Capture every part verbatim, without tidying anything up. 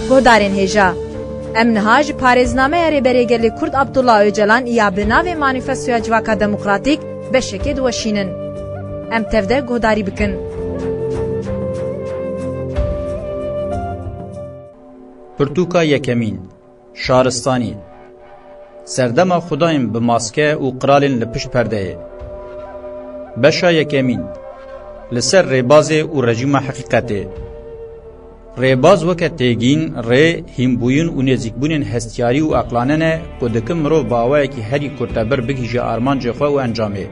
Guhdarên hêja, em niha ji parêznameya Rêberê Gelê Kurd Abdullah Ocalan ya bi navê Manîfestoya Civaka Demokratîk beşekê diweşînin. Em tev de guhdarî bikin. Pirtûka yekemîn. Şaristanî. Serdema xwedayên bi maske û qiralên li pişt perdeyê. Beşa yekemîn. Li ser rêbazê û rejîma heqîqetê. Rêbaz weke têgîn, rê, hînbûyin û nêzîkbûnên hestiyarî û eqlane ne ku dikin mirov bi awayekî herî kurtebir bigihîje armancê xwe û encamê.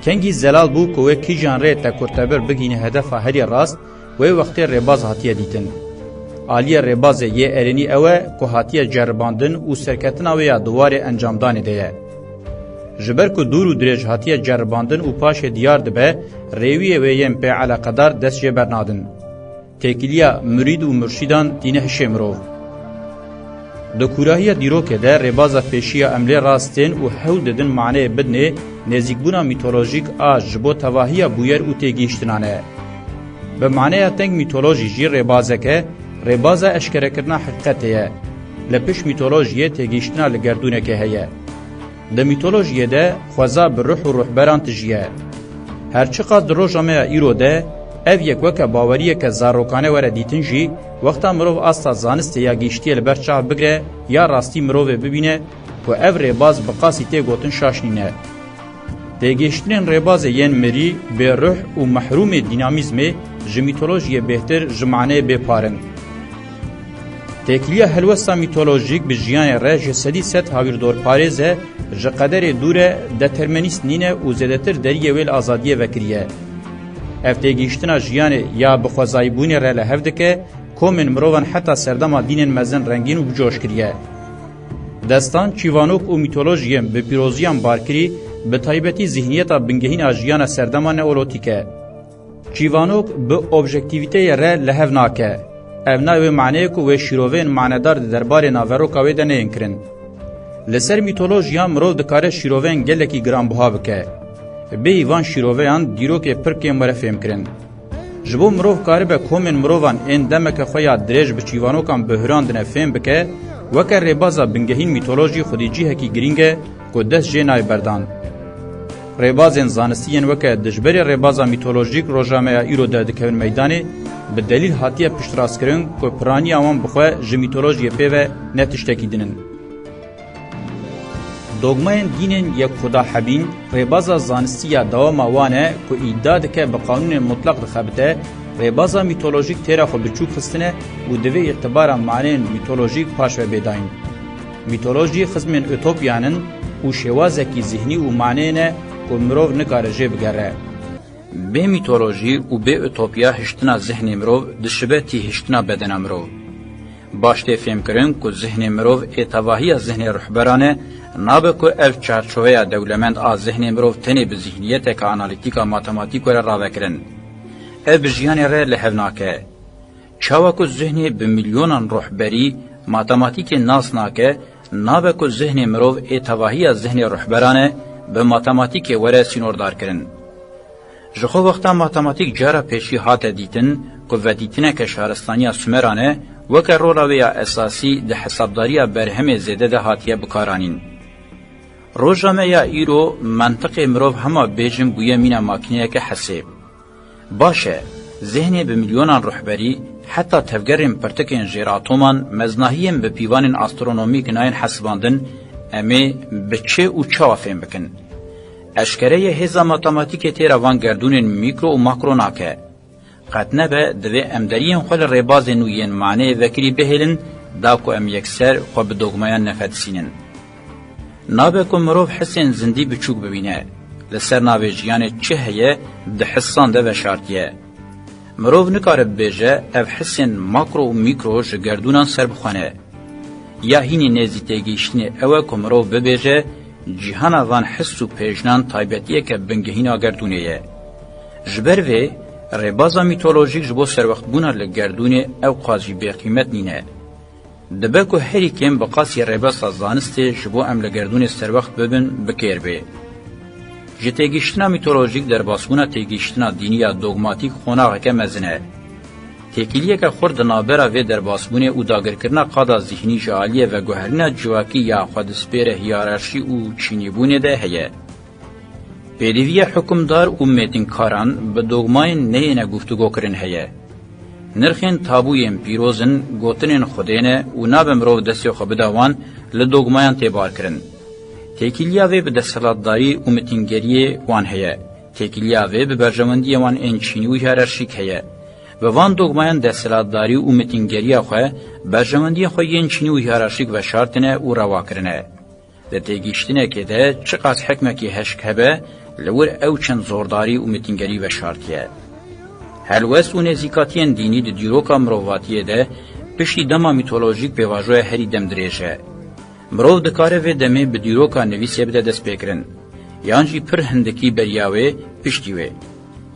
Kengî zelal bû ku wê kîjan rê te kurtebir bigihîne hedefa herî rast, wê wextê rêbaz hatiye dîtin. Aliyê rêbazê yê erênî ew e ku hatiye ceribandin û serketina wê ya di warê encamdanê de ye. Ji ber ku dûr û dirêj hatiye ceribandin û paşê diyar dibe, rêwiyê wê yên pê eleqedar dest jê bernadin. Têkiliya mirîd û murşîdan tîne hişê mirov. Di kûrahiya dîrokê de rêbaza pêşî ya em lê rastên û hewl didin maneyê bidinê nêzîkbûna mîtolojîk a ji bo tevahiya bûyer û têgihiştinan e. Bi maneya teng mîtolojî jî rêbazek e, rêbaza eşkerekirina heqîqetê ye. Li pişt mîtolojiyê têgihiştina li gerdûnekê heye. Di mîtolojiyê de xweza bi ruh û ruhberan tijî ye. Her çiqas di roja me ya îro de ev yek weke baweriyeke zarokane were dîtin jî, wexta mirov asta zanistê ya gihiştiyê li ber çav bigire ya rastî mirovê bibîne ku ev rêbaz bi qasî tê gotin şaş nîne. Têgihiştinên rêbazê yên mirî, bêruh û mehrûmê dînamîzmê ji mîtolojiyê bêhtir ji maneyê bêpar in. Têkiliya helwesta mîtolojîk bi jiyanê re ji sedî sed hawîrdorparêz e, ji qederê dûr e, determînîst nîne û zêdetir deriyê wê li azadiyê vekiriye. Ev têgihiştina jiyanê ya bi xwezayîbûnê re li hev dike, komên mirovan heta serdema dînên mezin rengîn û bicoş kiriye. Destan, çîvanok û mîtolojiyên bi pîroziyan barkirî, bi taybetî zîhniyeta bingehîn a jiyana serdema neolotîk e. Çîvanok bi objektîvîteyê re li hev nake. Ev nayê wê maneyê ku wê şîroveyên manedar di derbarê naveroka wê de neyên kirin. Li ser mîtolojiya mirov dikare şîroveyên gelekî giranbiha bike. Bêyî van şîroveyan dîrokê pir kêm were fêmkirin. Ji bo mirov karibe komên mirovan ên demeke xwe ya dirêj bi çîvanokan bihurandine fêm bike, weke rêbaza bingehîn mîtolojî xwedî cihekî girîng e ku dest jê nayê berdan. Rêbazên zanistî yên weke dijberê rêbaza mîtolojîk roja me ya îro derdikevin meydanê, bi delîl hatiye piştrastkirin ku piraniya wan bi xwe ji mîtolojiyê pê ve ne tiştekî din in. Dogmayên dînên yek xuda hebîn, rêbaza zanistî ya dewama wan e ku îdia dike bi qanûnên mutleq dixebite, rêbaza mîtolojîk têra xwe biçûk xistine û divê îtibara maneyên mîtolojîk paş ve bê dayîn. Mîtolojî xizmên utopyan in û şêwazekî zihnî û maneyê ne ku mirov nikare jê bigere. Bê mîtolojî û bê utopya hiştina zihnê mirov dişibe tîhiştina bedena mirov. Baş tê fêmkirin ku zihnê mirov ê tevahiya zihnê ruhberan e, nabe ku ev çarçoveya dewlemend a zihnê mirov tenê bi zihniyeteke analîtîk a matematîk were ravekirin. Ev bi jiyanê re li hev nake. Çawa ku zihnê bi milyonan ruhberî matematîkê nas nake, nabe ku zihnê mirov ê tevahiya zihnê ruhberan e, bi matematîkê were sînordarkirin. Ji xwe wexta matematîk cara pêşî hate dîtin ku vedîtineke şaristaniya Sumeran e, weke rola wê ya esasî di hesabdariya berhemê zêde de hatiye bikaranîn. Roja me ya îro, mentiqê mirov hema bêjin bûye mîna makîneyeke hesê. Baş e, zihnê bi milyonan ruhberî, heta tevgerên pirtikên jêratoman, meznahiyên bi pîvanên astronomîk nayên hesibandin, em ê bi çi û çawa fêm bikin? Eşkere ye hêza matematîkê têra van gerdûnên mîkro û makro nake. Qet nebe divê em deriyên xwe li rêbazên nû yên maneyê vekirî bihêlin, da ku em yekser xwe bi dogmayan nefetisînin. Nabe ku mirov hisên zindî biçûk bibîne. Li ser navê jiyanê çi heye, di hisan de veşartiye. Mirov nikare bibêje, ev hisên makro û mîkro ji gerdûnan serbixwe ne. Ya hînî nêzî têgihiştinê ew e ku mirov bibêje, cîhana van his û pêjnan taybetiyeke bingehîn a gerdûnê ye. Ji ber vê, rêbaza mîtolojîk ji bo serwextbûna li gerdûnê ew qas jî bêqîmet nîne. Dibe ku herî kêm bi qasî rêbeza zanistê ji bo em li gerdûnê serwext bibin, bi kêr bê. Ji têgihiştina mîtolojîk derbasbûna têgihiştina dînî ya dogmatîk qonaxeke mezin e. Têkiliyeke xurt di navbera vê derbasbûnê û dagirkirina qada zîhnî ji aliyê veguherîna civakî ya xwedispêre hiyerarşî û çînîbûnê de heye. Pêdiviya hukimdar û mêtinkaran bi dogmayên neyêne guftûgokirin heye. Nirxên tabûyên pîroz in, gotinên Xwedê ne û nabe mirov destê xwe bida wan, li dogmayan tê barkirin. Têkiliya vê bi desthilatdarî û mitîngeriyê wan heye. Têkiliya vê bi berjewendiyê wan ên çînî û hiyerarşîk heye. Bi van dogmayan desthilatdarî û mitîngeriya xwe, berjewendiyên xwe yên çînî û hiyerarşîk veşartine û rewa kirine. Di têgihiştinekê de çiqas hikmekî hişk hebe, li wir ew çend zordarî û mitîngerî veşartiye. Helwest û nêzîkatiyên dînî di dîroka mirovatiyê de piştî dema mîtolojîk pêvajoya herî demdirêj e. Mirov dikare vê demê bi dîroka nivîsê bide destpêkirin, yan jî pir hindikî beriya wê, piştî wê.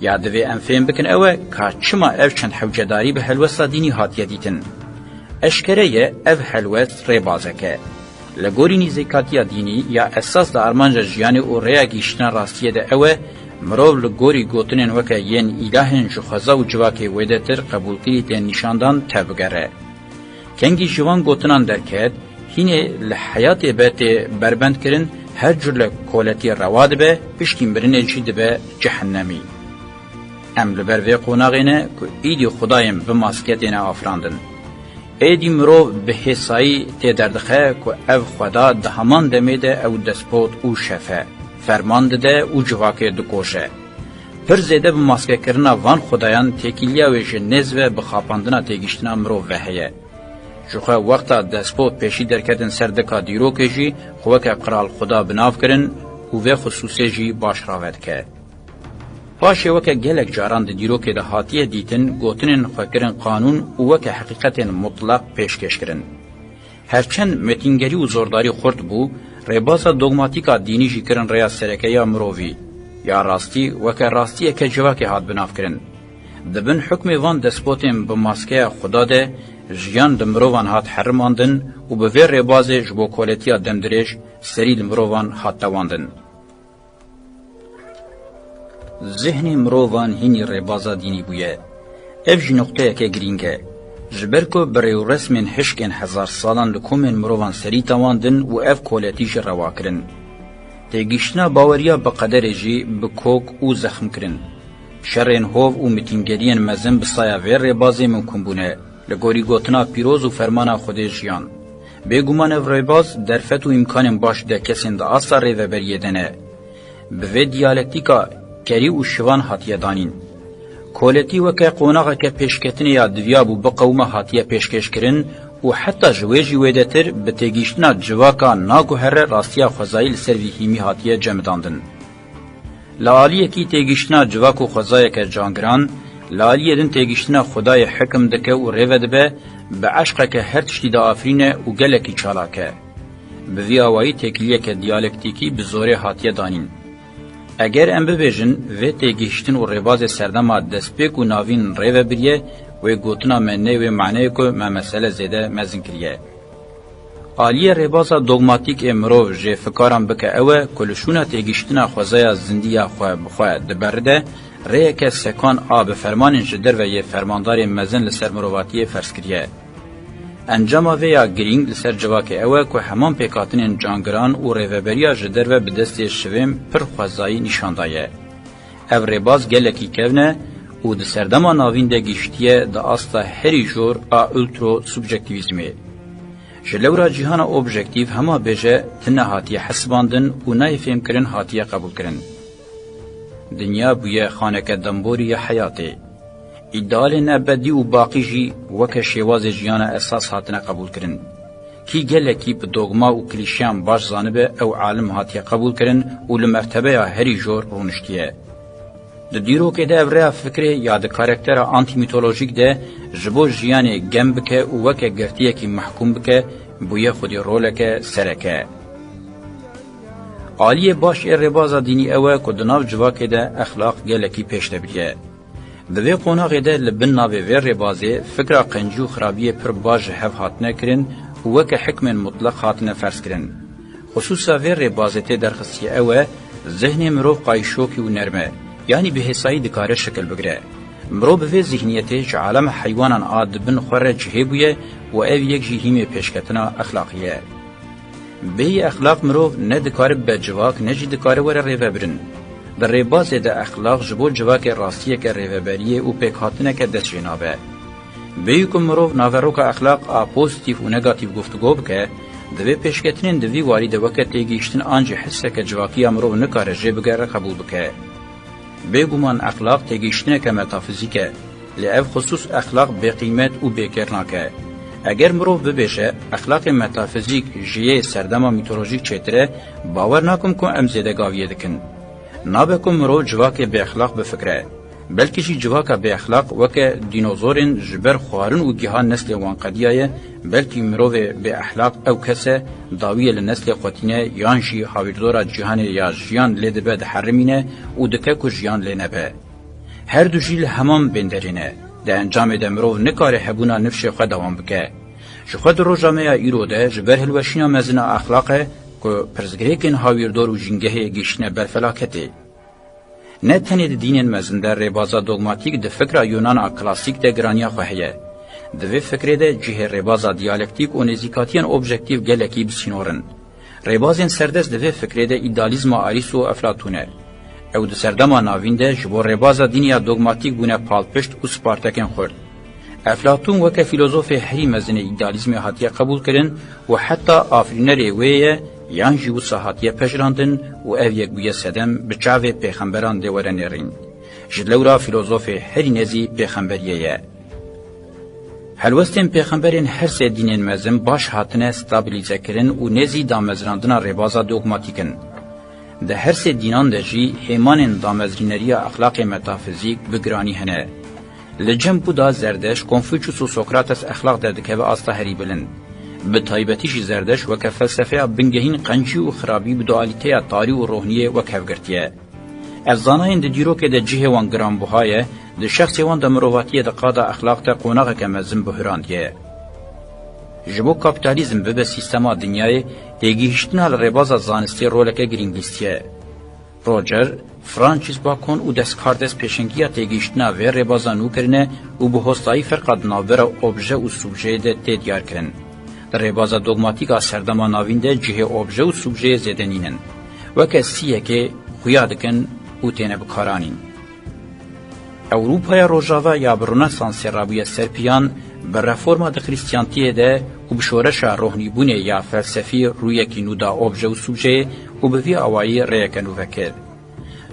Ya divê em fêm bikin ew e ka çima ev çend hewcedarî bi helwesta dînî hatiye dîtin. Eşkere ye ev helwest rêbazek e. Li gorî nîzîkatiya dînî, ya esas di armanca jiyanê û rêya gihîştina rastiyê de ew e, mirov li gorî gotinên weke yên îlahên ji xweza û civakê wêdetir qebûlkirî tên nîşandan tevbigere. Kengî ji van gotinan derket, hînê li heyatê be tê berbendkirin, her cur li koletî rewa dibe, piştî mirinê jî dibe cehennemî. Em li ber vê qonaxê ne ku îdî xwedayên bi maske têne afirandin. Êdî mirov bi hêsayî tê derdixe ku ev xweda di heman demê de ew despot û şef e, ferman dide û civakê dikoşe. Pir zêde bi maskekirina van xwedayan têkiliya wê ji nêz ve bi xapandina têgihiştina mirov ve heye. Jixwe wexta despot pêşî derketin ser dika dîrokê jî xwe weke qral xweda bi nav kirin û vê xisûsê jî baş rave dike. Paşê weke gelek caran di dîrokê de hatiye dîtin, gotinên xwekirin qanûn û weke heqîqetên mutlaq pêşkêş kirin. Herçend metîngerî û zordarî xurt bû, rêbaza dogmatîk a dînî jî kirin rêya sereke ya mirovî, ya rastî weke rastiyeke civakê hat binavkirin. Di bin hukmê van despotên bi maskeya Xuda de jiyan di mirovan hat herimandin û bi vê rêbazê ji bo koletiya demdirêj serî li mirovan hat tewandin. Zihnê mirovan hînî rêbaza dînî bûye. Ev jî nuqteyeke girîng e. Ji ber ku bi rêwresmên hişkên hezar salan li komên mirovan serî tewandin û ev koletî jî rewa kirin. Têgihiştina baweriya bi qederê jî bi kok û zexm kirin. Şerên hov û mitîngeriyên mezin bi saya vê rêbazê mimkun bûne, li gorî gotina pîroz û fermana Xwedê jiyan. Bêguman ev rêbaz derfet û îmkanên baş de kesên di asta rêveberiyê de ne. Bi vê diyalektîka kerî û şivan hatiye danîn. Koletî weke qonaxeke pêşketinê ya diviyabû biqewime hatiye pêşkêşkirin û heta ji wê jî wêdetir bi têgihiştina civaka naguhere rastiya xwezayî li ser vî hîmî hatiye cemidandin. Li aliyekî têgihiştina civak û xwezayeke cangiran, li aliyê din têgihiştina Xwedayê hikim dike û rêve dibe, bi eşqeke her tiştî diafirîne û gelekî çalak e. Bi vî awayî têkiliyeke diyalektîkî bi zorê hatiye danîn. Eger em bibêjin, vê têgihiştin û rêbazê serdema destpêk û navîn rêve biriye, wê gotina me neyê wê maneyê ku me mesele zêde mezin kiriye. Aliyê rêbaza dogmatîk ê mirov jê fikaran bike ew e ku li şûna têgihiştina xwezaya zindî ya xwe bi xwe diberide, rêyeke sekan a bi fermanên ji derve yê fermandarên mezin li ser mirovatiyê ferz kiriye. Encama vê ya girîng li ser civakê ew e ku heman pêkhatinên cangiran û rêveberiya ji derve bi destê şivên pir xwezayî nîşan daye. Ev rêbaz gelekî kevn e û di serdema navîn de gihiştiye di asta herî jor a ultro-subjektîvîzmê. Ji lewra cîhana objektîf hema bêje tune hatiye hesibandin û nayê fêmkirin hatiye qebûlkirin. Dinya bûye xaneke demborî ya heyatê. Îdealên ebedî û baqî jî weke şêwazê jiyana esas hatine qebûlkirin. Kî gelekî bi dogma û klîşeyan baş zanibe, ew alim hatiye qebûlkirin û li mertebeya herî jor rûniştiye. Di dîrokê de ev rêya fikrê ya di karaktera antîmîtolojîk de ji bo jiyanê gem bike û weke girtiyekî mehkûm bike, bûye xwedî roleke sereke. Aliyê baş ê rêbaza dînî ew e ku di nav civakê de exlaq gelekî pêş de biriye. Di vê qonaxê de li bin navê vê rêbazê fikra qencî û xirabiyê pir baş ji hev hatine kirin û weke hikmên mutleq hatine ferzkirin. Xisûsa vê rêbazê tê derxistiye ew e, zihnê mirov qayîşokî û nerm e, yanî bi hêsayî dikare şikil bigire. Mirov bi vê zîhniyetê ji alema heywanan a di bin xwe re cihê bûye û ev yek jî hîmê pêşketina exlaqî ye. Bêyî exlaq mirov ne dikare bibe civak, ne jî dikare were rêvebirin. Di rêbazê de exlaq ji bo civakê rastiyeke rêveberiyê û pêkhatineke dest jê nabe. Bêyî ku mirov naveroka exlaq a pozîtîf û negatîf guftûgo bike, di vê pêşketinên di vî warî de weke têgihiştin an jî hisseke civakî ya mirov nikare jê bigere qebûl bike. Bêguman exlaq têgihiştineke metafizîk e, lê ev xisûs exlaq bêqîmet û bêkêr nake. Eger mirov bibêje, exlaqê metafizîk ji yê serdema mîtolojîk çêtir e, bawer nakim ku em zêde gaviyê dikin. Nabe ku mirov civakê bêexlaq bifikire. Belkî jî civaka bêexlaq weke dînozorên ji ber xwarin û giha neslê wan qediyaye, belkî mirovê bêexlaq ew kes e, dawiyê li neslê xwe tîne yan jî hawîrdora cîhanê ya jiyan lê dibe diherimîne û dike ku jiyan lê nebe. Her du jî li heman bênderê ne. Di encamê de mirov nikare hebûna nifşê xwe dewam bike. Ji xwe di roja me ya îro de ji ber hilweşîna mezin a exlaq e ku pirsgirêkên hawîrdor û jîngehê gihiştine ber felaketê. Ne tenê di dînên mezin de rêbaza dogmatîk di fikra Yunan a klasîk de giraniya xwe heye. Di vê fikrê de cihê rêbaza diyalektîk û nêzîkatiyên objektîf gelekî bi sînor in. Rêbazên serdest di vê fikrê de îdealîzma Arîsto û Eflatûn e. Ew di serdema navîn de ji bo rêbaza dînê ya dogmatîk bûne palpişt û spartekên xurt. Eflatûn weke fîlozofê herî mezin ê îdealîzmê hatiye qebûlkirin û heta afirînerê wê ye yan jî wisa hatiye pejirandin û ev yek bûye sedem bi çavê pêxemberan dê were nêrîn. Ji lewra fîlozofê herî nêzî pêxemberiyê ye. Helwestên pêxemberên her sê dînên mezin baş hatine stabilizekirin û nêzî damezrandina rêbaza dogmatîk in. Di her sê dînan de jî hêmanên damezrîneriya exlaqê metafizîk bi giranî hene. Li cem Buda, Zerdeşt, Konfuçyus û Sokrates exlaq derdikeve asta herî bilind. Bi taybetî jî Zerdeşt weke felsefeya bingehîn qencî û xirabî bi dualîteya tarî û rohniyê wek hev girtiye. Ev zanayên di dîrokê de cihê wan giranbuha ye, di şexsê wan de mirovatiyê di qada exlaq de qonaxeke mezin buhirandiye. Ji bo kapîtalîzm bibe sîstema dinyayê, têgihiştina li rêbaza zanistî roleke girîng lîstiye. Roger, Francis Bacon û Descartes pêşengiya têgihiştina vê rêbaza nû kirine û bi hostayî ferqa di navbera obje û subjeyê de tê diyar kirin. Di rêbaza dogmatîk a serdema navîn de cihê obje û subjeyê zêde nîn in. Weke siyekê xuya dikin û têne bikaranîn. Ewropaya Rojava ya bi Ronesansê re bûye serpiyan, bi reforma di Xrîstiyantiyê de û bi şoreşa rohnîbûnê ya felsefî rûyekî nû da obje û subjeyê û bi vî awayî rêyeke nû vekir.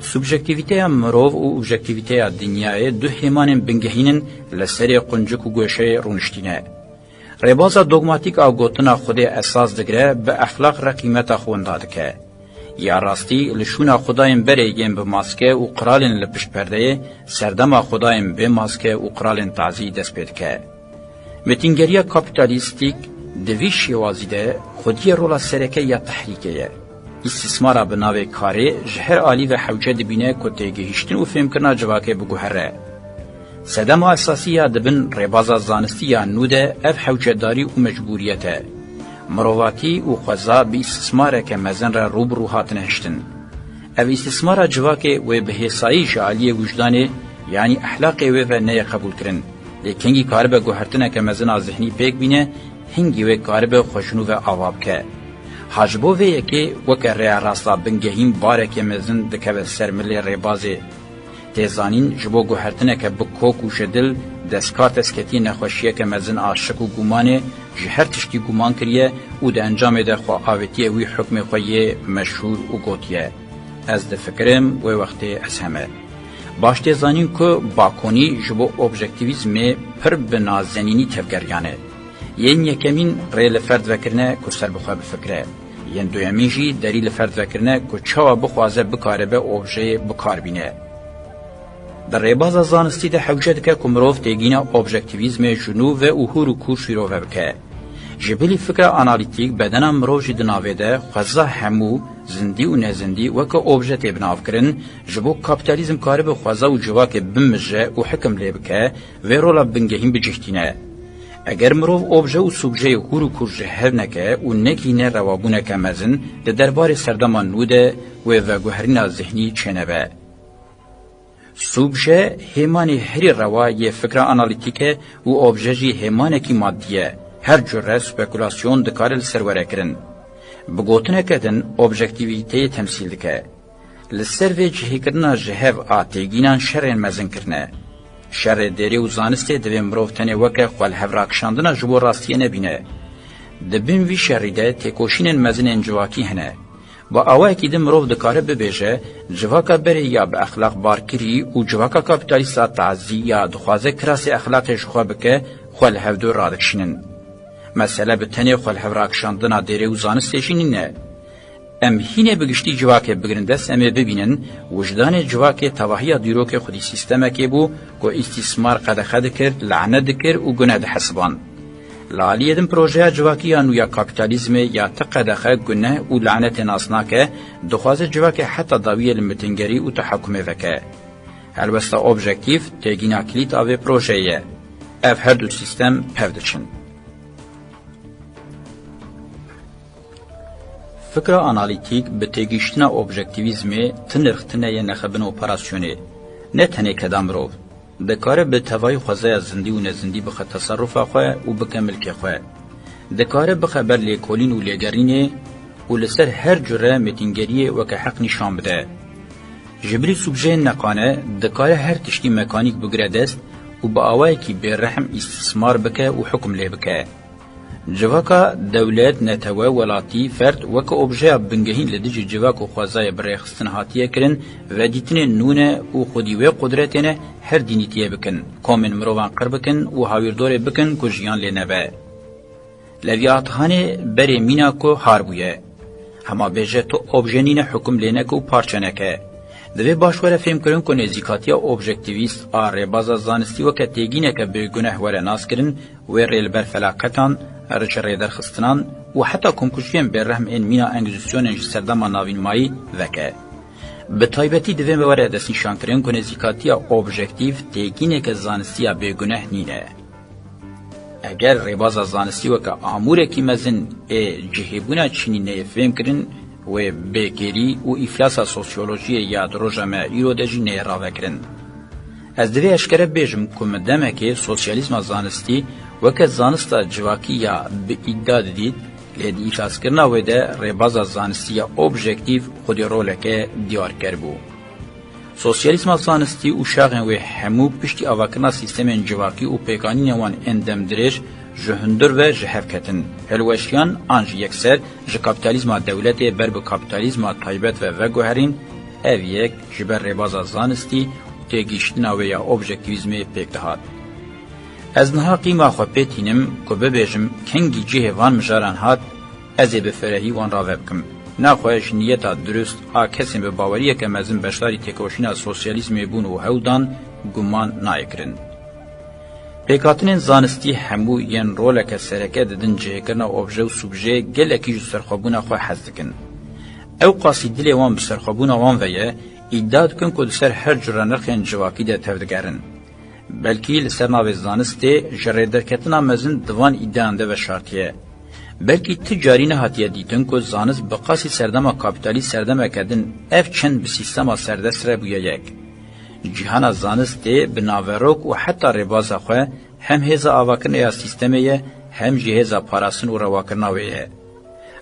Subjektîvîteya mirov û objektîvîteya dinyayê du hêmanên bingehîn in li serê quncik û goşeyê rûniştîne. Rêbaza dogmatîk a gotina Xwedê esas digire, bi exlaq re qîmeta xwe winda dike. Ya rastî, li şûna xwedayên berê yên bi maske û qiralên li pişt perdeyê, serdema xwedayên bê maske û qiralên tazî dest pê dike. Metîngeriya kapîtalîstîk di vî şêwazî de xwediyê rola sereke ya tehrîkê ye. Îstîsmara bi navê karê ji her alî ve hewce dibîne ku têgihiştin û fêmkirina civakê biguhere. Sedema esasî ya di bin rêbaza zanistî ya nû de ev hewcedarî û mecbûriyet e. Mirovatî û xweza bi îstîsmareke mezin re rû bi rû hatine hiştin. Ev îstîsmara civakê wê bi hêsayî ji aliyê wijdanê, yanî ehlaqê wê ve neyê qebûlkirin. Lê kengî karibe guhertineke mezin a zihnî pêk bîne, hingî wê karibe xwe ji nû ve ava bike. Ha ji bo vê yekê weke rêya rast a bingehîn barekê mezin dikeve ser milê rêbazê. Tê zanîn, ji bo guhertineke bi kok û ji dil, Descartes ketiye nexweşiyeke mezin a şik û gumanê, ji her tiştî guman kiriye û di encamê de xwe avêtiye wî hukmê xwe yê meşhûr û gotiye, Ez difikirim, wê wextê ez heme. Baş tê zanîn ku Bakonî ji bo objektîvîzmê pir bi nazenînî tevgeriyane. Yên yekemîn rê li ferd vekirine ku ser bi xwe bifikire. Yên duyemîn jî derî li ferd vekirine ku çawa bixwaze bikaribe objeyê bi kar bîne. Di rêbaza zanistî de hewce dike ku mirov têgîna objektîvîzmê ji nû ve û hûr û kûr şîrove bike. Ji bilî fikra analîtîk, bedena mirov jî di navê de xweza hemû, zindî û nezindî, weke obje tê binavkirin, ji bo kapîtalîzm karibe xweza û civakê bimije û hikim lê bike, vê rola bingehîn bi cih tîne. Eger mirov obje û subjeyê hûr û kûr ji hev neke û negihîne rewabûneke mezin, di derbarê serdema nû de wê veguherîna zihnî çênebe. Subje hêmanê herî rewa yê fikra analîtîk e û obje jî hêmanekî madî ye. Her cure spekulasyon dikare li ser were kirin. Bi gotineke din, objektîvîteyê temsîl dike. Li ser vê cihêkirina ji hev a têgînan şerên mezin kirine. Şerê dêrê û zanistê divê mirov tenê weke xwe li hev rakişandina ji bo rastiyê nebîne. Di bin vî şerî de têkoşînên mezin ên civakî hene. Bi awayekî din mirov dikare bibêje, civaka berê ya bi exlaq barkirî û civaka kapîtalîst a tazî ya dixwaze kirasê exlaqê ji xwe bike, xwe li hevdu radikişînin. Mesele bi tenê xwe li hev rakişandina dêrê û zanistê jî nîne. Em hînê bi giştî civakê bigirin dest, em ê bibînin, wijdanê civakê tevahiya dîrokê xwedî sîstemekê bû ku îstîsmar qedexe dikir, lane dikir û gune dihesiband. Li aliyê din projeya civakî ya nû ya kapîtalîzmê ya ti qedexe, gune û lanetê nas nake, dixwaze civakê heta dawiyê li mitingerî û tehakumê veke. Helwesta objektîf têgîna kilît a vê projeyê ye. Ev her du sîstem pev diçin. Fikra analîtîk bi têgihiştina objektîvîzmê ti nirx tune ye nexebin operasyonê. Ne tenê keda mirov. Dikare bi tevayî xwezaya zindî û nezindî bixe teserufa xwe û bike milkê xwe. Dikare bixe ber lêkolîn û lêgerînê û li ser her cure mêtîngeriyê weke heq nîşan bide. Ji bilî subjeyên neqane, dikare her tiştî mekanîk bigire dest û bi awayekî bêrehm îstîsmar bike û hukum lê bike. Civaka, dewlet, netewe, welatî, ferd weke objeya bingehîn li dijî civak û xwezayê bi rêxistin hatiye kirin, vedîtinên nû ne û xwedî wê qudretê ne her dînîtiyê bikin, komên mirovan qir bikin û hawîrdorê bikin ku jiyan lê nebe. Leviathanê berê mîna ku har bûye. Hema bêje tu obje nîne, hukum lê neke û parçe neke. Divê baş were fêmkirin ku nêzîkatiya objektîvîst a rêbaza zanistî weke têgîneke bêguneh were naskirin, wê rê li ber felaketan, riç rêderxistinan û heta komkujiyên bêrehm ên mîna engîzîsyonên ji serdema navînmayî veke. Bi taybetî divê me were destnîşankirin ku nêzîkatiya objektîf têgîneke zanistî ya bêguneh nîne. Eger rêbaza zanistî weke amûrekî mezin ê cihêbûna çinîneyê fêmkirin, wê bêkêrî û îflasa sosyolojiyê ya di roja me îro de jî neyê ravekirin. Ez divê eşkere bêjim ku min demekê sosyalîzma zanistî weke zanista civakî ya bi îdia didît, lê di îflaskirina wê de rêbaza zanistî ya objektîf xwedî roleke diyarker bû. Sosyalîzma zanistî û şaxên wê hemû piştî avakirina sîstemên civakî û pêkanînên wan ên demdirêj ji hundir ve ji hev ketin, hilweşiyan an jî yekser ji kapîtalîzma dewletê ber bi kapîtalîzma taybet ve veguherîn, ev yek ji ber rêbaza zanistî û têgihiştina wê ya objektîvîzmê pêk dihat. Ez niha qîma xwe pê tînim ku bibêjim kengî cihê van mijaran hat, ez ê bi ferehî wan rave bikim. Naxwe ji niyeta dirust a kesên bi baweriyeke mezin beşdarî têkoşîna sosyalîzmê bûn û hew dan guman nayê kirin. Pêkhatinên zanistî hemû yên roleke sereke didin cihêkirina obje û subjeyê gelekî ji serxwebûna xwe hez dikin. Ew qasî dilê wan bi serxwebûna wan ve ye, îdia dikin ku di ser her cure nirxên civakî de tevdigerin. Belkî li ser navê zanistê ji rêderketina mezin di van îdiayan de veşartiye. Belkî ti carî nehatiye dîtin ku zanist bi qasî serdema kapîtalî serdemeke din ev çend bi sîstema serdest re bûye yek. Cîhana zanistê bi naverok û heta rêbaza xwe hem hêza avakirinê ya sîstemê ye, hem jî hêza parastin û rewakirina wê ye.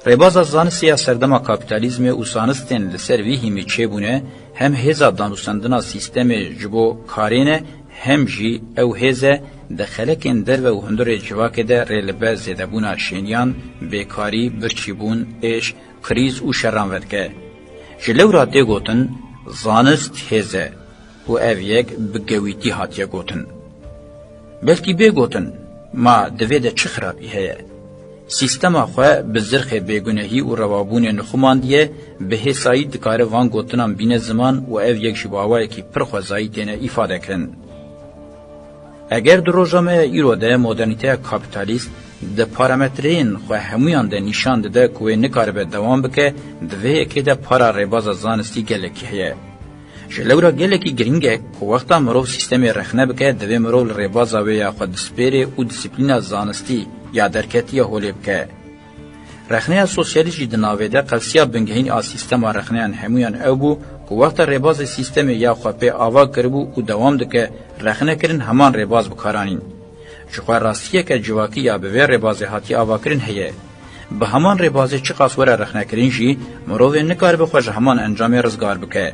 Rêbaza zanistê ya serdema kapîtalîzmê û zanistên li ser vî hîmî çêbûne, hem hêza danûstendina sîstemê ji bo karê ne, hem jî ew hêz e di xelekên derve û hundirê civakê de rê li ber zêdebûna şêniyan, bêkarî, birçîbûn, êş, krîz û şeran vedike. Ji lewra tê gotin, zanist hêz e. Û ev yek bi gewîtî hatiye gotin. Belkî bê gotin, ma di vê de çi xirabî heye? Sîstema xwe bi zirxê bêgunehî û rewabûnê nixumandiye, bi hêsayî dikare van gotinan bîne ziman û ev yek jî bi awayekî pir xwezayî têne îfade kirin. Eger di roja me ya îro de modernîteya kapîtalîst di parametreyên xwe hemûyan de nîşan dide ku wê nikaribe dewam bike, di vê yekê de para rêbaza zanistî gelekî heye. Ji lewra gelekî girîng e ku wexta mirov sîstemê rexne bike, divê mirov li rêbaza wê ya xwe dispêrê û disiplîna zanistî ya derketî ya holê bike. Rexneya sosyalîst jî di navê de qelsiya bingehîn a sîstema rexneyan hemûyan ew bû Wexta rêbazê sîstemê ya xwe pê ava kiribû û dewam dike, rexnekirin heman rêbaz bi kar anîn. Ji xwe rastiyeke civakî ya bi vê rêbazê hatiye avakirin heye. Bi heman rêbazê çiqas were rexnekirin jî, mirovê nikaribe xwe ji heman encamê rizgar bike.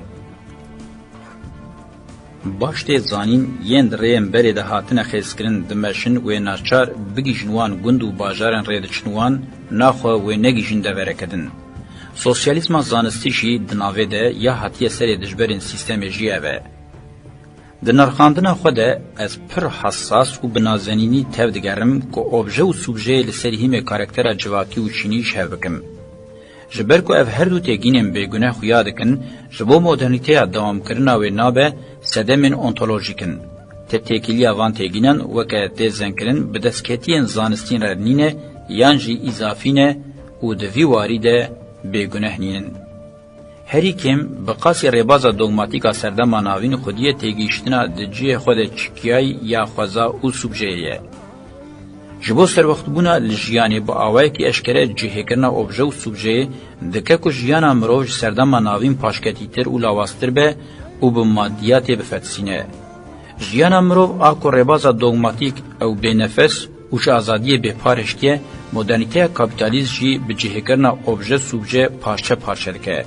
Baş tê zanîn, yên di rêyên berê de hatine xêzkirin dimeşin, wê naçar bigihîjin wan gund û bajarên rê diçin wan, naxwe wê negihîjin devereke din. Sosyalîzma zanistî jî di navê de ya hatiye serê dijberên sîstemê jî ev e. Di nirxandina xwe de ez pir hesas û bi nazenînî tev digerim ku obje û subjeyê li ser hîmê karaktera civakî û çînî ji hev bikim. Ji ber ku ev her du têgînên bêgune xuya dikin, ji bo modernîteya dewamkirina wê nabe sedemên ontolojîk in. Te têkiliya van têgînan weke tê zenkirin bi destketiyên zanistîn re nîne yan jî îzafî ne û di vî warî de bêguneh nînin. Herî kêm, bi qasî rêbaza dogmatîk a serdema navîn xwediyê têgihiştina di cihê xwe de çikiyayî ya xweza û subjeyê ye. Ji bo serwextbûna li jiyanê bi awayekî eşkere cihêkirina obje û subjeyê dike ku jiyana mirov ji serdema navîn paşketîtir û lawaztir be û bi madiyatê bifetisîne. Jiyana mirov a ku rêbaza dogmatîk ew bênefes û ji azadiyê bêpar hiştiye, modernîteya kapîtalîst jî bi cihêkirina obje subje parçe parçe dike.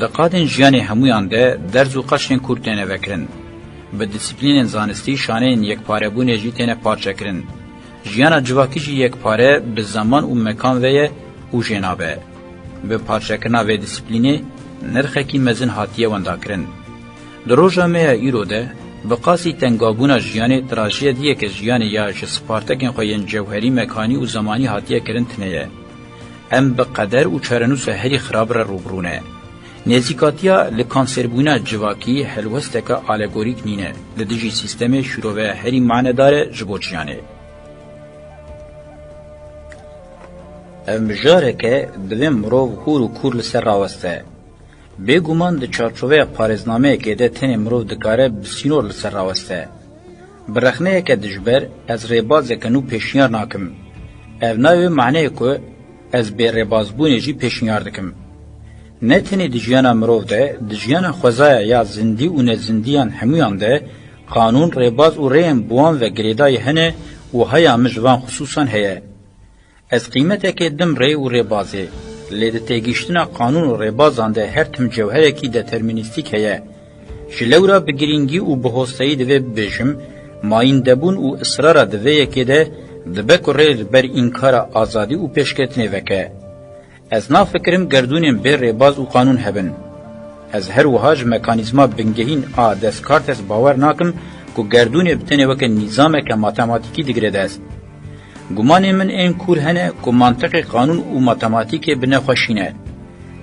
Di qadên jiyanê hemûyan de derz û qeşên kûr têne vekirin. Bi dîsîplînên zanistî şaneyên yekparebûnê jî têne parçekirin. Jiyana civakî jî yekpare bi zeman û mekan ve ye û jê nabe. Bi parçekirina vê dîsîplînê nirxekî mezin hatiye wendakirin. Di roja me ya îro de, bi qasî tengabûna jiyanê, trajediyeke jiyanê ya ji spartekên xwe yên cewherî, mekanî û zemanî hatiye kirin tune ye. Em bi qeder û çarenûsa herî xirab re rûbirû ne. Nêzîkatiya li kanserbûna civakî helwesteke alegorîk nîne, li dijî sîstemê şîroveya herî manedar e ji bo jiyanê. Ev mijareke divê mirov hûr û kûr li ser raweste. Bêguman di çarçoveya parêznameyekê de tenê mirov dikare bi sînor li ser raweste. Bi rexneyeke dijber ez rêbazeke nû pêşniyar nakim. Ev nayê wê maneyê ku ez bê rêbazbûnê jî pêşniyar dikim. Ne tenê di jiyana mirov de, di jiyana xwezaya ya zindî û nezindiyan hemûyan de qanûn, rêbaz û rêyên bi wan ve girêdayî hene û haya min ji van xisûsan heye. Ez qîmetekê dim rê û rêbazê, lê di têgihiştina qanûn û rêbazan de her tim cewherekî determînîstîk heye. Ji lewra bi girîngî û bi hosteyî divê bibêjim, mayîndebûn û israra di vê yekê de dibe ku rê li ber înkara azadî û pêşketinê veke. Ez nafikirim gerdûnên bê rêbaz û qanûn hebin. Ez her wiha ji mekanîzma bingehîn a Descartes bawer nakim ku gerdûnê bi tenê weke nîzameke matematîkî digire dest. Gumanên min ên kûr hene ku mantiqê qanûn û matematîkê bi nexweşî ne.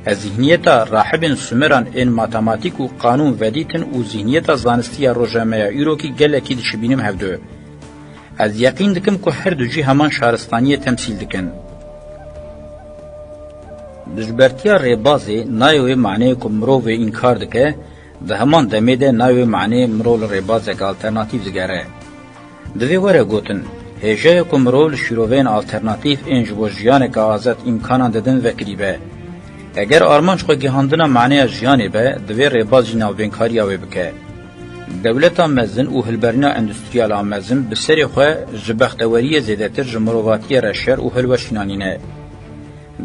Ez zîhniyeta rahibên Sumeran ên matematîk û qanûn vedîtin û zîhniyeta zanistî ya roja me ya îrokî gelekî dişibînim hevdu. Ez yeqîn dikim ku her du jî heman şaristaniyê temsîl dikin. Dijbertiya rêbazê nayê wê maneyê ku mirov wê înkar dike, di heman demê de nayê wê maneyê mirov li rêbazeke alternatîf digere. Divê were gotin, hêja ye ku mirov li şîroveyên alternatîf ên ji bo jiyaneke azad îmkanan didin vekirî be. Eger armanc xwe gihandina maneya jiyanê be, divê rêbaz jî navbênkariya wê bike. Dewleta mezin û hilberîna endûstriyal a mezin bi serê xwe ji bexteweriyê zêdetir ji mirovatiyê re şer û hilweşînanî ne.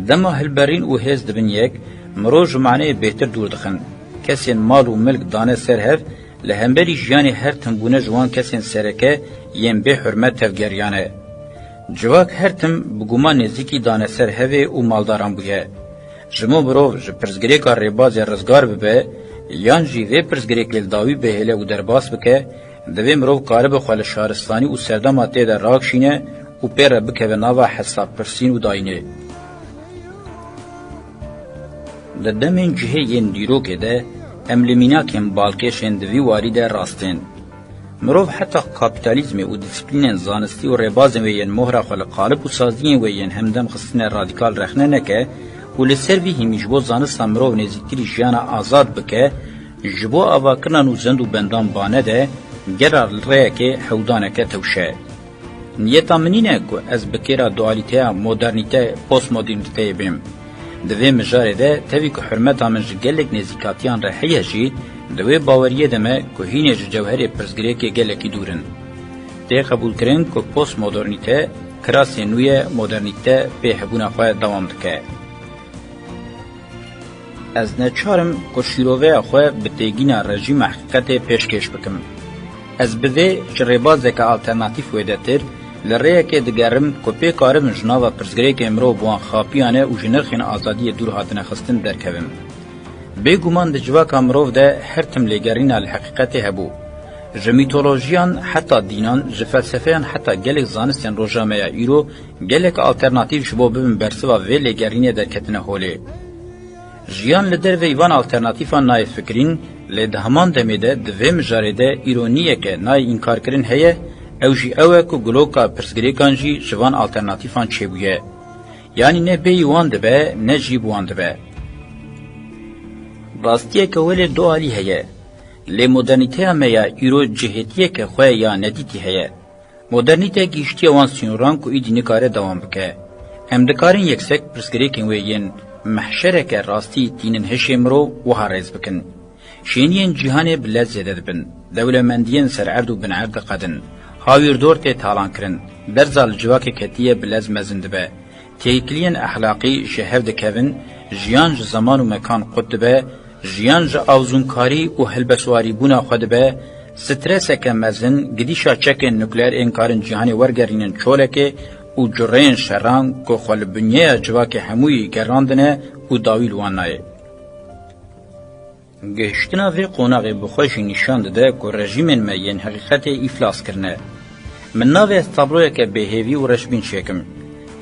Dema hilberîn û hêz dibin yek, mirov ji maneyê bêhtir dûr dixin. Kesên mal û milk dane ser hev, li hemberî jiyanê her tim bûne ji wan kesên sereke yên bê hurmet tevgeriyane. Civak her tim bi guman nêzîkî dane ser hevê û maldaran bûye. Ji bo mirov ji pirsgirêka rêbazê rizgar bibe, yan jî vê pirsgirêkê li dawî bihêle û derbas bike, divê mirov karibe xwe li şaristanî û serdema tê de rakşîne û pê re bikeve nava hesabpirsîn û dayînê. Di demên cihê yên dîrokê de, em li mînakên balkêş ên di vî warî de rast ên. Mirov heta kapîtalîzmê û dîsîplînên zanistî û rêbazên wê yên mohra xwe li qalib û saziyên wê yên hemdem xistine radîkal rexne neke û li ser vî hîmî ji bo zanista mirov nêzîktirî jiyana azad bike, ji bo avakirina nûzend û bendan bane de, gera li rêyekê hewdaneke tewşe. Niyeta min nîne ku ez bi kêra dualîteya modernîte, postmodernîteyê bêm. Di vê mijarê de, tevî ku hurmeta min ji gelek nêzîkatiyan re heye jî, di wê baweriyê de me ku hînê ji cewherê pirsgirêkê gelekî dûr in. Tê qebûlkirin ku postmodernîte, kirasê nû ye, modernîte pê hebûna xwe dewam dike. Ez neçar im ku şîroveya xwe bi têgîna rejîma heqîqetê pêşkêş bikim. Ez bi vê ji rêbazeke alternatîf wêdetir li rêyekê digerim ku pê karibin ji nava pirsgirêkê mirov bi wan xapiyane û ji nirxên azadiyê dûr hatine xistin derkevim. Bêguman di civaka mirov de her tim lêgerîna li heqîqetê hebû. Ji mîtolojiyan heta dînan, ji felsefeyan heta gelek zanistên roja me ya îro, gelek alternatîf ji bo bibin bersiva vê lêgerînê derketine holê. Jiyan li derveyî van alternatîfan nayê fikirîn, lê di heman demê de di vê mijarê de îroniyeke nayê înkarkirin heye, ew jî ew e ku guloka pirsgirêkan jî ji van alternatîfan çêbûye. Yanî ne bêyî wan dibe, ne jî bi wan dibe. Rastiyeke welê du alî heye. Lê modernîteya me ya îro cihêtiyeke xwe ya nedîtî heye. Modernîte gihîştiye wan sînoran ku îdî nikare dewam bike. Em dikarin yeksek pirsgirêkên wê yên mehşereke rastî tînin hişê mirov wiha rêz bikin. Şêniyên cîhanê bi lez zêde dibin. Dewlemendiyên ser erd û bin erd diqedin. Hawîrdor tê talankirin. Derza li civakê ketiye bi lez mezin dibe. Têkiliyên exlaqî ji hev dikevin, jiyan ji zeman û mekan qut dibe, jiyan ji avzûnkarî û helbestwarîbûna xwe dibe, streseke mezin, gidîşa çekên nukleer ên karin cîhanê wergerînin çolekê û cureyên şeran ku xwe li binyeya civakê hemûyî gerandine û dawî li wan nayê. Gihiştina vê qonaxê bi xwe jî nîşan dide ku rejîmên me yên heqîqetê îflas kirine. Min navê ez tabloyeke bêhêvî û reşbîn çêkim.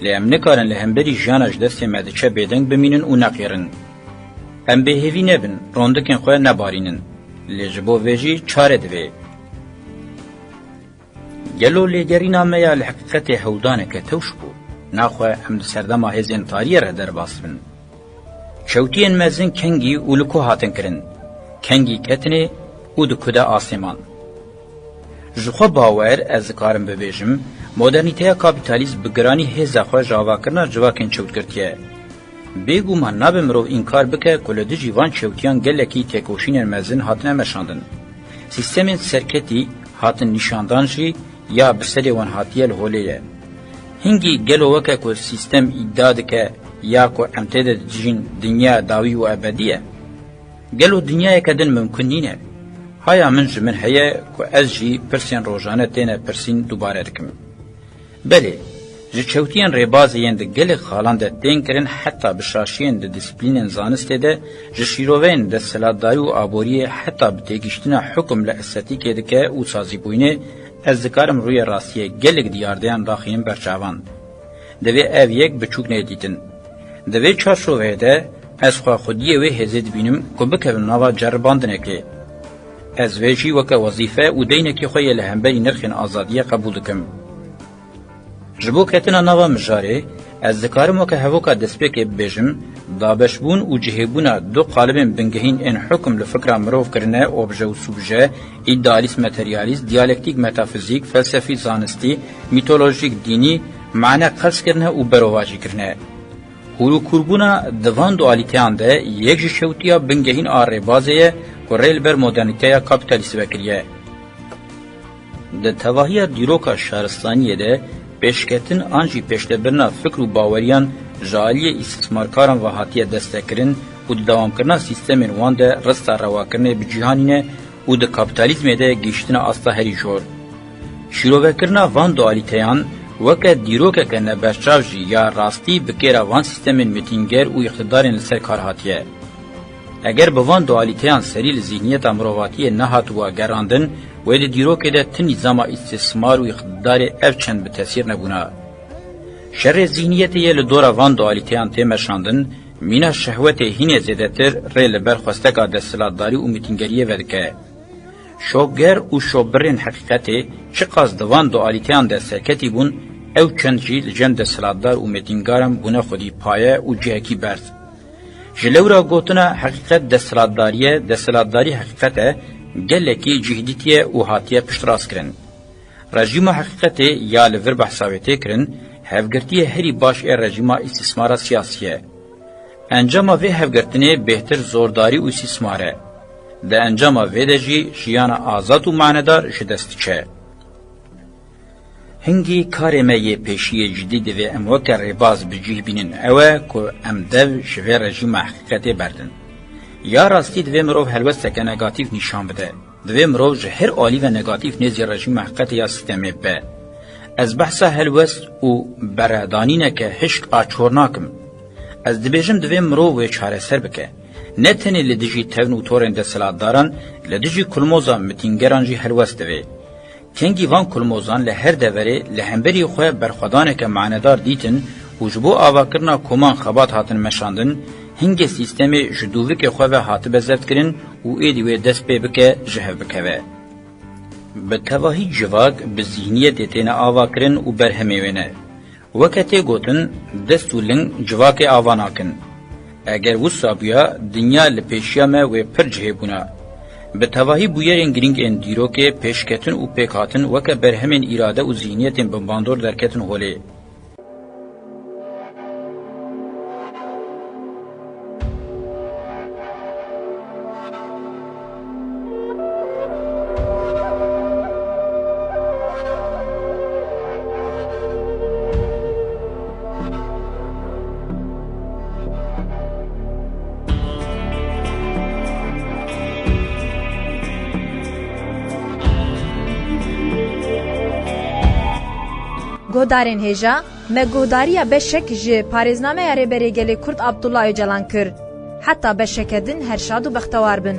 Lê em nikarin li hemberî jiyana ji destê me diçe bêdeng bimînin û neqîrin. Em bêhêvî nebin, rondikên xwe nebarînin. Lê ji bo vê jî çare divê. Gelo lêgerîna me ya li heqîqetê hewldaneke tewş bû? Naxwe em di serdema hêzên tariyê re derbas bin. Çewtiyên mezin kengî û li ku hatin kirin? Kengî ketinê û di ku de asê man? Ji xwe bawer ez dikarim bibêjim, modernîteya kapîtalîst bi giranî hêza xwe ji avakirina civakên çewt girtiye. Bêguman nabe mirov înkar bike ku li dijî van çewtiyan gelekî têkoşînên mezin hatine meşandin. Sîstemên serketî hatin nîşandan jî ya bi serê wan hatiye li holê ye. Hingî gelo weke ku sîstem îdia dike ya ku em tê de dijîn dinya dawî û ebedî ye? Gelo dinyayeke din mimkun nîne? Haya min ji min heye ku ez jî pirsên rojane têne pirsîn dubare dikim. Belê, ji çewtiyên rêbazê yên di gelek xalan de tên kirin heta bi şaşiyên di disiplînên zanistê de, ji şîroveyên desthilatdarî û aboriyê heta bi têgihiştina hukum li estetîkê dike û sazîbûyînê, ez dikarim rûyê rastiyê gelek diyardeyan raxînim ber çavan. Divê ev yek biçûk neyê dîtin. Di vê çarçoveyê de ez xwe xwediyê wê hêzê dibînim ku bikevim nava ceribandinekê. Ez vê jî weke wezîfe û deynekî xwe yê li hemberî nirxên azadiyê qebûl dikim. Ji bo ketina nava mijarê, ez dikarim weke hevoka destpêkê bibêjim, dabeşbûn û cihêbûna du qalibên bingehîn ên hukum li fikra mirov kirine, obje û subje, îdealîst materyalîst, diyalektîk metafizîk, felsefî zanistî, mîtolojîk dînî, mane qels kirine û berovajî kirine. Hûr û kûrbûna di van dualîteyan de yek ji çewtiya bingehîn a rêbazê ye ku rê li ber modernîteya kapîtalîst vekiriye. Di tevahiya dîroka şaristaniyê de pêşketin an jî pêşdebirina fikr û baweriyan ji aliyê îstîsmarkaran ve hatiye destekirin û di dewamkirina sîstemên wan de rista rewakirinê bi cîhanî ne û di kapîtalîzmê de gihîştine asta herî jor. Şîrovekirina van dualîteyan weke dîrokeke neberçav jî ya rastî bi kêra van sîstemên mêtînger û îqtidarên li ser kar hatiye. Eger bi van dualîteyan serî li zîhniyeta mirovatiyê nehatibûa gerandin, wê di dîrokê de ti nîzama îstîsmar û îqtidarê ev çend bi tesîr nebûna. Şerê zîhniyetê yê li dora van dualîteyan tê meşandin, mîna şehwetê hînê zêdetir rê li ber xwesteka desthilatdarî û mêtîngeriyê vedike. Şoger û şobirên heqîqetê çiqas di van dualîteyan de serketî bûn, ew çend jî li cem desthilatdar û mêtîngaran bûne xwedî paye û cihekî berz. Ji lewra gotina heqîqet desthilatdarî ye, desthilatdarî heqîqet e, gelekî cih dîtiye û hatiye piştrast kirin. Rejîma heqîqetê ya li vir behsa wê tê kirin, hevgirtiyê herî baş ê rejîma îstîsmara siyasî ye. Encama vê hevgirtinê bêhtir zordarî û îstîsmar e. Di encama vê de jî jiyana azad û manedar ji dest diçe. Hingî karê me yê pêşî yê cidî divê em weke rêbaz bi cih bînin ew e ku em dev ji vê rejîma heqîqetê berdin. Ya rastî divê mirov helwesteke negatîf nîşan bide. Divê mirov ji her alî ve negatîf nêzî rejîma heqîqetê ya sîstemê bibe. Ez behsa helwest û beredanîneke hişk a çor nakim. Ez dibêjim divê mirov wê çareser bike. Ne tenê li dijî tevn û torên desthilatdaran, li dijî kulmoza mitîngeran jî helwest divê. Kengî van kulmozan li her deverê li hemberî xwe berxwedaneke manedar dîtin û ji bo avakirina koman xebat hatin meşandin, hingê sîstemê ji dûvikê xwe ve hatibe zevtkirin û êdî wê dest pê bike ji hev bikeve. Bi tevahî civak bi zîhniyetê têne avakirin û berhemê wê ne. Weke tê gotin, dest û ling civakê ava nakin. Eger wisa bûya, dinya li pêşiya me wê pir cihê bûna. Bi tevahî bûyerên girîng ên dîrokê, pêşketin û pêkhatin weke berhemên îrade û zîhniyetên binbandor derketin holê. Guhdarên hêja, me guhdariya beşek ji parêznameya Rêberê Gelê Kurd Abdullah Ocalan kir. Heta beşeke din her şad û bextewar bin.